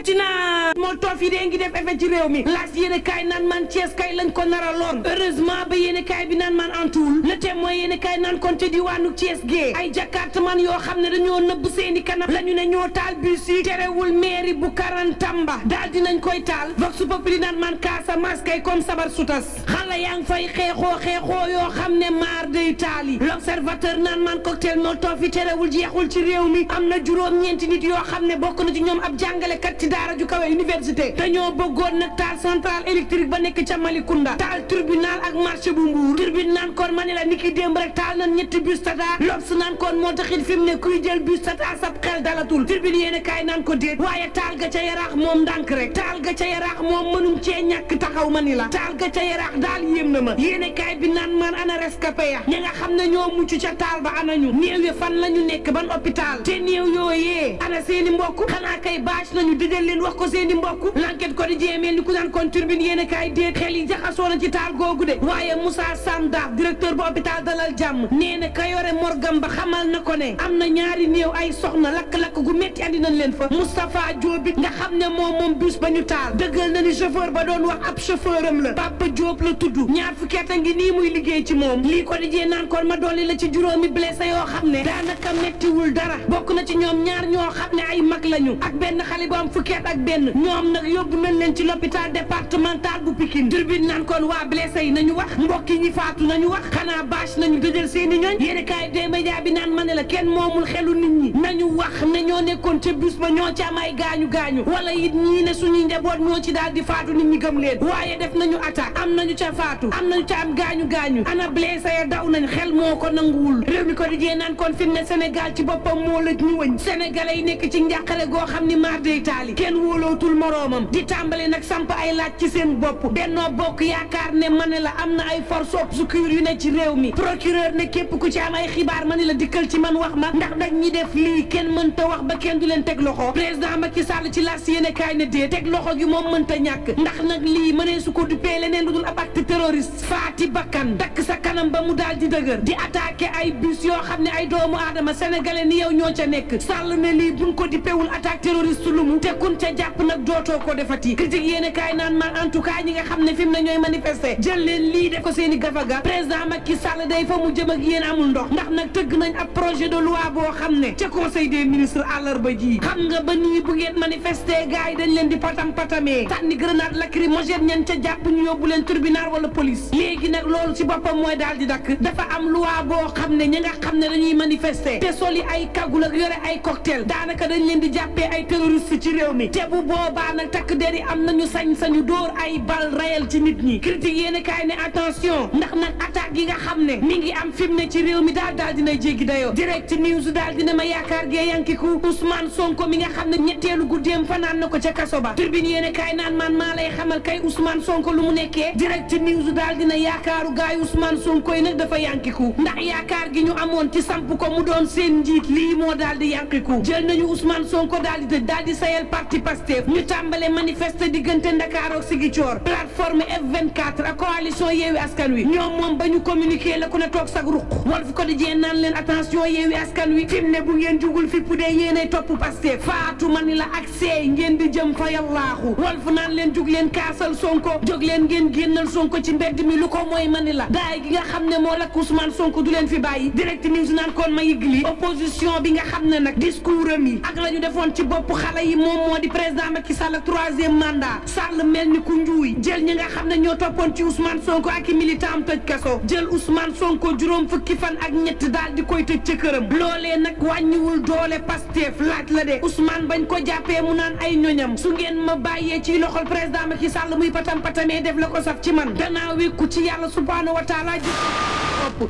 tina Molotov yi dee ngi def effet ci réew mi laas yéene kaay naan man Thiès kay lañ ko nara loon heureusement ba yéene kaay bi naan man antuwul le témoin yéene kaay naan kon te diwaanu Thiès gee ay jakartaman yoo xam ne dañoo nëbb seeni kanam la ñu ne ñoo taal bus yi terewul mairie bu Karantamba daal dinañ koy taal vox populi naan man Casamance kay comme sabar sutas xale yaa ngi fay xeexoo yoo xam ne maar day taal yi l'observateur naan man cocktail Molotov yi terewul jeexul ci réew mi am na juróom-ñeenti nit yoo xam ne bokk na ci ñoom ab jàngalekat ci daara ju kawe université dañoo bëggoon nag taal centrale électrique ba nekk ca Malicounda taal tribunal ak marché bu Mbour tribunal naan kon ma ne la niki démb rek taal nañ ñetti bus tata L'Obs naan kon moo taxit fi mu ne kuy jël bus tata sab xel dalatul tribunal yéen kaay naan ko déet waaye taal ga ca yaraax moom ndànk rek taal ga ca yaraax moom mënum cee ñàkk taxaw ma ni la taal ga ca yaraax daal yéem na ma yéen kaay bi naan man ana rescapé ya ñi nga xam ne ñoo mucc ca taal ba anañu néew ya fan la ñu nekk ban hôpital te néew yooyee ana seeni mbokk xanaa kay bâche nañu dëjal leen wax ko seeni mbokk l'enquête quotidien mel ni ku naan kon turbine yéen kaay déet xel yi jaxasoo na ci taal googu de waaye Moussa Samda directeur bu hôpital Dalal Jàmm nee na ka yore morgam ba xamal na ko ne am na ñaari néew ay soxna lakk-lakk gu métti andi nañ leen fa Moustapha Diop bi nga xam ne moom bus ba ñu taal dëggal na ni chauffeur ba doon wax ab chauffeur am la Papa Diop la tudd ñaar fukki at a ngi nii muy liggéey ci moom lii quotidien naan kon ma dolli la ci juróomi blessé yoo xam ne daanaka méttiwul dara bokk na ci ñoom ñaar ñoo xam ne ay mag lañu ak benn xale bu am fukki at ak benn ñoom nag yóbbu nañ leen ci l'hôpital départemental bu Pikine turbine naan kon waa blessé yi nañu wax mbokk yi ñi faatu nañu wax xanaa bâche nañu dëjël seeni ñooñ yéen kaay des médias bi naan ma ne la kenn moomul xelu nit ñi nañu wax ne ñoo nekkoon ca bus ba ñoo ci am ay gaañu wala it ñii ne suñuy njaboot ñoo ci daal di faatu nit ñi gëm leen waaye def nañu attaque am nañu ca faatu am nañu ca am gaañu ana blessé ya daw nañ xel moo ko nanguwul réew mi ko di jee naan kon fi mu ne Sénégal ci boppam moo lëj ñu wëñ sénégalais yi nekk ci njàqare goo xam ni maar day taali kenn wóolootul moroomam di tàmbale nag samp ay laaj ci seen bopp Benno Bokk Yaakaar ne ma ne la am na ay force obscure yu ne ci réew mi procureur ne képp ku ci am ay xibaar ma ne la dikkal ci man wax ma ndax dañ ñi def lii kenn mënta wax ba kenn du leen teg loxo président Macky Sall ci las yéene kaay ne dee teg loxo gi moom mënta ñàkk ndax nag lii mënee su ko duppee leneen lu dul ab acte terroriste faati bakkan dakk sa kanam ba mu daal di dëgër di attaqué ay bus yoo xam ne ay doomu aadama sénégalais ni yow ñoo ca nekk Sall ne lii buñ ko dippewul attaque terroriste lu mu te kun ca jàpp nag dootoo ko defati critique yéene kaay naan man en tout cas ñi nga xam ne fi mu ne ñooy manifester jël leen lii def ko seeni gafaga président Macky Sall day fa mu jëm ak yéen amul ndox ndax nag tëgg nañ ab projet de loi boo xam ne ca conseil des ministres àllarba ji xam nga ba nii bu ngeen manifester gars yi dañ leen di patamee sànni grenade lacrymogène ñan ca jàpp ñu yóbbu leen tribunal wala police léegi nag loolu ci boppam mooy daal di dakk dafa am loi boo xam ne ñi nga xam ne dañuy manifester te soli ay kagul ak yore ay cocktail daanaka dañ leen di jàppee ay terroriste ci réew mi te bu boobaa nag takk der yi am nañu sañ-sañu dóor ay bal réel ci nit ñi critique yéen kaay ne attention ndax nag attaque yi nga xam ne mi ngi am fi mu ne ci réew mi daal dinay jéggi dayoo direct news daal dina ma yaakaar gee yankiku Ousmane Sonko mi nga xam ne ñetteelu guddeem fanaan na ko ca kaso ba turbine yéen kaay naan man maa lay xamal kay Ousmane Sonko lu mu nekkee direct news daal dina yaakaaru gaay Ousmane Sonko yi nag dafa yankiku ndax yaakaar gi ñu amoon ci samp ko mu doon seen njiit lii moo daal di yankiku jël nañu Ousmane Sonko daal di tëj daal di sayal parti Pastef ñu tàmbale manifester diggante Ndakaaru ak Ziguinchor plateforme F24 ak coalition Yewwi Askan Wi ñoom moom ba ñu communiqué la ku ne toog sag ruq Walf Quotidien naan leen attention Yewwi Askan Wi fi mu ne bu ngeen jugul fi pu dee yéenay topp Pastef faatu ma ni la ak seey ngeen di jëm fa yallaaxu Walf naan leen jug leen kaasal Sonko jóg leen ngeen génnal Sonko ci mbedd mi lu ko mooy ma ni la daay gi nga xam ne moo lakk Ousmane Sonko du leen fi bàyyi direct news naan kon ma yëgli opposition bi nga xam ne nag discours am yi ak la ñu defoon ci bopp xale yi moom moo di président Macky Sall troisième mandat Sall mel ni ku njuuy jël ñi nga xam ne ñoo toppoon ci Ousmane Sonko ak i militant am tëj kaso jël Ousmane Sonko juróom fukki fan ak ñett daal di koy tëj ca këram loolee nag wàññiwul doole Pastef laaj la de Ousmane bañ ko jàppee mu naan ay ñoñam su ngeen ma bàyyee ci loxol président Macky Sall muy patamee def la ko saf ci man danaa wékku ci yàlla subhaanahu wa taala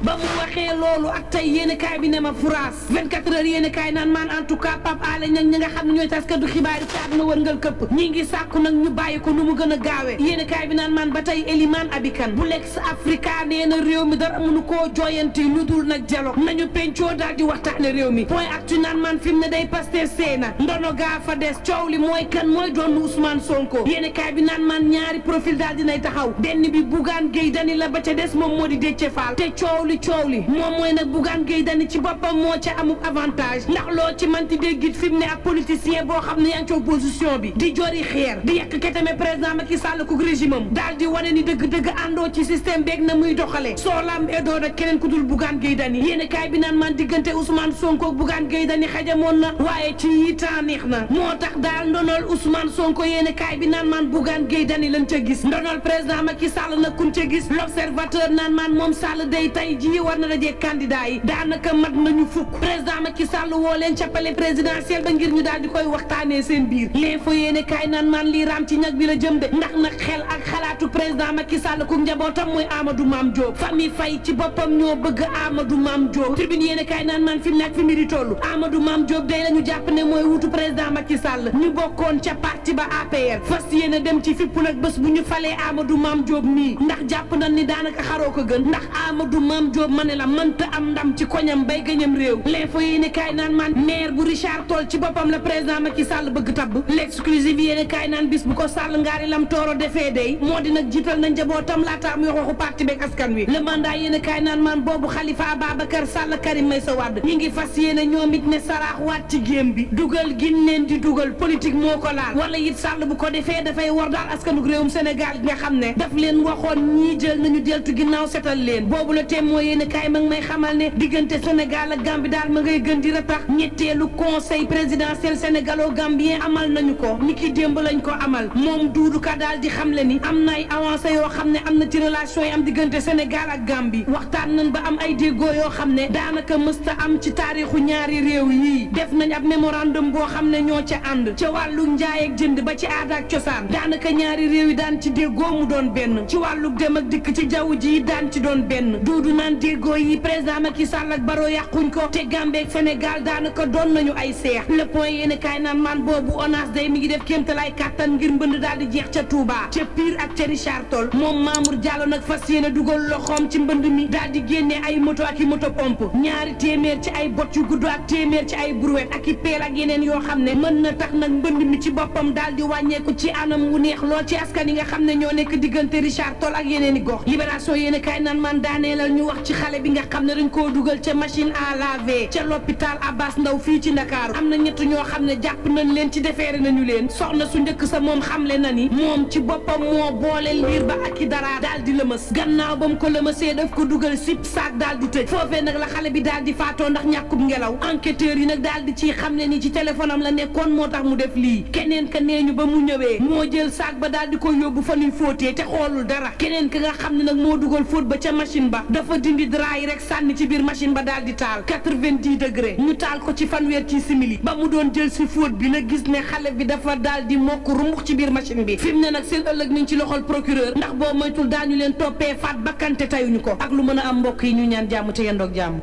ba mu waxee loolu ak tey yéen kaay bi ne ma France 24 heures yéen kaay naan maan en tout cas Pape Alé Niang ñi nga xam ne ñooy taskatu xibaar yi ci àdduna wërngal këpp ñi ngi sàkku nag ñu bàyyi ko nu mu gën a gaawee yéen kaay bi naan maan ba tey Elimane Abikan bu Lex Africa nee na réew mi dara mënu koo jooyanti lu dul nag dialogue nañu pencoo daal di waxtaane réew mi point actu naan maan fi mu ne day Pastef seena ndono gaa fa des coow li mooy kan mooy doon Ousmane Sonko yéen kaay bi naan maan ñaari profil daal dinay taxaw benn bi Bougane Gueye Dany la ba ca des moom moo di Déthié Fall te coow li moom mooy nag Bougane Gueye Dany ci boppam moo ca amub avantage ndax loo ci manti déggit fi mu ne ab politicien boo xam ne yaa ngi ci opposition bi di jori xeer di yekk ketame président Macky Sall ku régime am daal di wane ni dëgg-dëgg àndoo ci système beeg na muy doxale soo lambee doo ak keneen ku dul Bougane Gueye Dany yéen kaay bi naan man diggante Ousmane Sonko ak Bougane Gueye Dany xajamoon na waaye ci yi temps neex na moo tax daal ndonol Ousmane Sonko yéen kaay bi naan man Bougane Gueye Dany lañ ca gis ndonol président Macky Sall nag kun ca gis l'observateur naan man moom Sall day tay ji war na dajee candidat yi daanaka mat nañu fukk président Macky Sall woo leen ca palais présidentiel ba ngir ñu daal di koy waxtaanee seen biir l'info yéene kaay naan man lii raam ci ñag bi la jëm de ndax nag xel ak xalaatu président Macky Sall ku njabootam mooy Amadou Mame Diop famille Faye ci boppam ñoo bëgg Amadou Mame Diop tribune yéene kaay naan man fi mu nekk fi mi di toll Amadou Mame Diop day la ñu jàpp ne mooy wutu président Macky Sall ñu bokkoon ca parti ba APR fas yéene dem ci fippu nag bés bu ñu falee Amadou Mame Diop nii ndax jàpp nañ ni daanaka xaroo ko gën ndax Amadou Mame Diop ma ne la mënta am ndam ci koñam bay gëñam réew l'info yéene kaay naan man maire bu Richard Toll ci boppam la président Macky Sall bëgg tabb l'exclusive yéene kaay naan bis bu ko Sall ngaari lam tooro defee day moo di nag jiital na njabootam laata muy waxu parti beeg askan wi le mandat yéene kaay naan man boobu Khalifa Ababacar Sall Karim Meïssa Wade ñi ngi fas yéene ñoom it ne saraax waat ci géem bi dugal gin leen di dugal politique moo ko laal wala it Sall bu ko defee dafay war daal askanug réewum Sénégal gi nga xam ne daf leen waxoon ñii jël nañu deltu ginnaaw setal leen boobu la teem moo yéene kaay ma ngi may xamal ne diggante Sénégal ak Gambie daal ma ngay gën di ratax ñetteelu conseil présidentiel sénégalo-gambien amal nañu ko ni ki démb lañ ko amal moom Doudou Ka daal di xamle ni am na ay avancé yoo xam ne am na ci relation yi am diggante Sénégal ak Gambie waxtaan nañ ba am ay déggoo yoo xam ne daanaka mësta am ci taarixu ñaari réew yii def nañ ab mémorandum boo xam ne ñoo ca ànd ca wàllu njaay ak jënd ba ci aada ak cosaan daanaka ñaari réew yi daan ci déggoo mu doon benn ci wàllu dem ak dikk ci jaww ji daan ci doon benn Doudou naan déggoo yi président Macky Sall ak Barrow yàquñ ko te Gambie ak Sénégal daanaka doon nañu ay seex le point yéen kaay naan man boobu ONAS day mi ngi def kéemtalaay kàttan ngir mbënd daal di jeex ca Touba ca Pire ak ca Richard Toll moom Mamour Diallo nag fas yéene dugal loxoom ci mbënd mi daal di génnee ay moto ak i moto pompe ñaari téeméer ci ay bot yu gudd ak téeméer ci ay brouette ak i peel ak yeneen yoo xam ne mën na tax nag mbënd mi ci boppam daal di wàññeeku ci anam wu neex lool ci askan yi nga xam ne ñoo nekk diggante Richard Toll ak yeneen i gox libération yéen kaay naan man daaneelal ñu wax ci xale bi nga xam ne dañ koo dugal ca machine à laver ca l'hôpital Abbas Ndao fii ci Ndakaaru am na ñett ñoo xam ne jàpp nañ leen ci defeere nañu leen soxna su njëkk sa moom xamle na ni moom ci boppam moo boole liir ba ak i dara daal di lëmës gannaaw ba mu ko lëmësee daf ko dugal sip saak daal di tëj foofee nag la xale bi daal di faatoo ndax ñàkkub ngelaw enquêteurs yi nag daal di ciy xam ne ni ci téléphone am la nekkoon moo tax mu def lii keneen ka nee ñu ba mu ñëwee moo jël saak ba daal di ko yóbbu fa ñuy fóotee te xoolul dara keneen ka nga xam ne nag moo dugal fóot ba ca machine ba dafa dindi drap yi rek sànni ci biir machine ba daal di taal 90 degré ñu taal ko ci fanweer ci simili ba mu doon jël si fóot bi la gis ne xale bi dafa daal di mokk rumbux ci biir machine bi fi mu ne nag seen ëllëg mi ngi ci loxol procureur ndax boo moytul daañu leen toppee faat bakkante tayuñu ko ak lu mën a am mbokk yi ñu ñaan jàmm te yendoog jàmm